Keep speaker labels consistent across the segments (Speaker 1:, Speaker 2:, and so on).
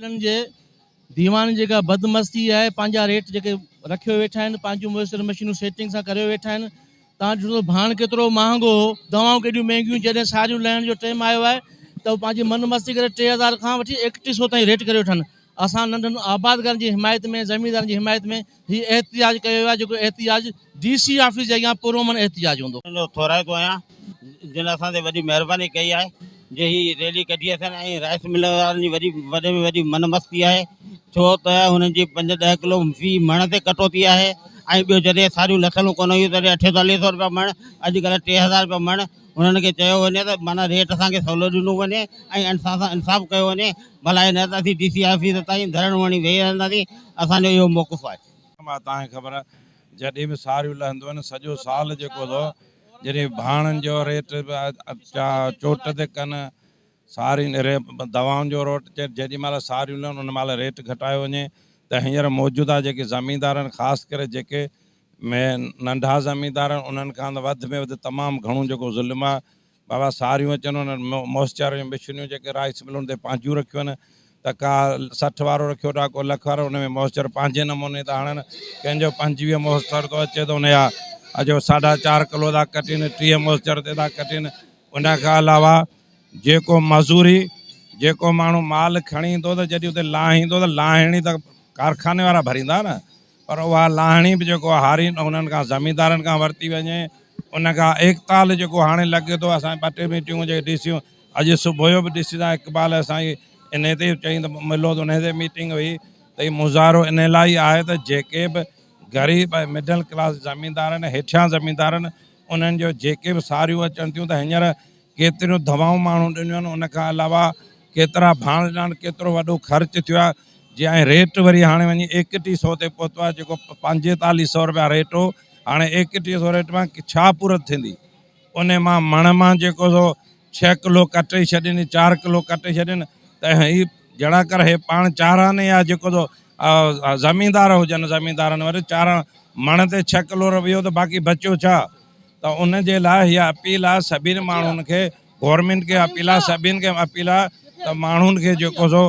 Speaker 1: ملن جي ديوان جيڪا بدمستي آهي پنهنجا ريٽ جيڪي رکيو ويٺا آهن پنهنجون ميسر مشينون سيٽنگ سان ڪريو ويٺا آهن تان ڏٺو ته ڀاڻ ڪيترو مهانگو هو دوائون ڪيڏيون مهنگيون جڏهن ساريون لهڻ جو ٽيم آيو آهي ته هو پنهنجي من مستي ڪري 3000 کان وٺي 31 سو تائين ريٽ ڪري ويٺا آهن اسان ننڍن آبادگارن جي حمايت ۾ زميندارن جي حمايت ۾ هي احتجاج ڪيو ويو آهي جيڪو احتجاج ڊي سي آفيس جي اڳيان پرامن احتجاج هوندو.
Speaker 2: جو ٿورائتو آهيان جن اسان تي وڏي مهرباني ڪئي آهي جي هي ريلي ڪڍي اٿن ۽ رائس مل وارن جي وڏي وڏي ۾ وڏي من مستي آهي ڇو ته هنن جي پنج ڏهه ڪلو في مڻ تي ڪٽوتي آهي ۽ ٻيو جڏهن ساريون لٿل ڪونه هيون تڏهن اٺيتاليهه سو روپيا مڻ اڄڪلهه 3000 روپيا مڻ هنن کي چيو وڃي ته معنيٰ ريٽ اسان کي سولو ڏنو وڃي ۽ اسان سان انصاف ڪيو وڃي ڀلائي نه ته اسين ڊي سي آفيس تائين ڌرڻو هڻي ويهي رهنداسين اسان جو اهو موقف آهي.
Speaker 3: مان توهان کي خبر آهي جڏهن به ساريون لهنديون آهن سڄو سال جيڪو سو جڏهن ڀاڻن جو ريٽ به چوٽ تي ڪن سارين دوائن جو روٽ جيڏي مهل ساريون لهن ان مهل ريٽ گهٽايو وڃي ته هينئر موجوده جيڪي زميندار آهن خاص ڪري جيڪي ۾ ننڍا زميندار آهن انهن کان ته وڌ ۾ وڌ تمام گهڻو جيڪو ظلم آهي بابا ساريون اچن انهن موئسچر جون مشينون جيڪي رائس ملن تي پنهنجون رکيون آهن ته ڪا 60 وارو رکيو ٿا ڪو لک وارو ان ۾ موئسچر پنهنجي نموني ٿا هڻن ڪنهن جو 25 موئسچر ٿو اچي ته ان جا اجو ساڍا چار ڪلو ٿا ڪٽين 30 موئسچر تي ٿا ڪٽين ان کان علاوه جيڪو مزوري جيڪو ماڻهو مال کڻي ايندو ته جڏهن اتي لاهيندو ته لاهڻي ته ڪارخاني وارا ڀريندا نه پر اها لاهڻي به جيڪو هارين انهن کان زميندارن کان ورتي وڃي ان کان ايڪتال جيڪو هاڻي لڳي ٿو اسان ٻه ٽي ميٽنگون جيڪي ڊي سيون اڄ صبح جو به ڊي سي سان اقبال اسان جي انهي تي چئي ته ملو ته انهي تي ميٽنگ هئي ته هي مظاهرو انهي لاء ئي آهي ته جيڪي به غريب ۽ مڊل ڪلاس زميندار آهن هيٺيان زميندار آهن انهن جو جيڪي به ساريون اچن ٿيون ته هينئر ڪيتريون دوائون ماڻهن ڏنيون آهن ان کان علاوه ڪيترا ڀاڻ ڏنا آهن ڪيترو وڏو خرچ ٿيو آهي جي ۽ ريٽ وري هاڻي وڃي 31 سو تي پهتو آهي جيڪو 45 سو روپيا ريٽ هو هاڻي 31 سو ريٽ مان ڇا پورت ٿيندي ان مان مڻ مان جيڪو سو 6 ڪلو ڪٽي ڇڏين 4 ڪلو ڪٽي ڇڏين ته هي جهڙا ڪر هي پاڻ چاران يا جيڪو سو زميندار هجن زميندارن وٽ چار مڻ تي 6 ڪلو رويو ته باقي بچيو ڇا ته ان جي لاء هيء اپيل آهي سڀني ماڻهن کي گورنمينٽ کي اپيل آهي سڀني کي اپيل آهي ته ماڻهن کي جيڪو سو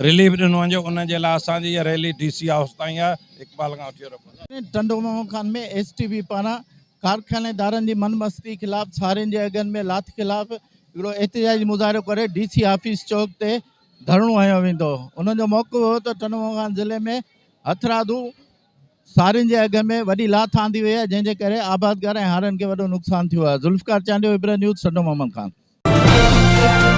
Speaker 3: رليف ڏنو وڃي ان جي لاء اسان جي هيء ريلي ڊي سي هائوس تائين آهي اقبال کان وٺي رکو.
Speaker 4: Tando Muhammad Khan ۾ S T P پاران ڪارخانيدارن جي من مستي خلاف سارين جي اگهن ۾ لاٿ خلاف هڪڙو احتجاجي مظاهرو ڪري ڊي سي آفيس چوڪ تي ڌرڻو هنيو ويندو انهن جو موقف هو ته ٽنڊو محمد خان ضلعي ۾ هٿرادو سارين جي اگهه ۾ وڏي لاٿ آندي وئي آهي جنهن جي ڪري آبادگار ۽ هارين کي وڏو نقصان ٿيو آهي. ذوالفقار چانڊيو، عبرت نيوز، ٽنڊو محمد خان.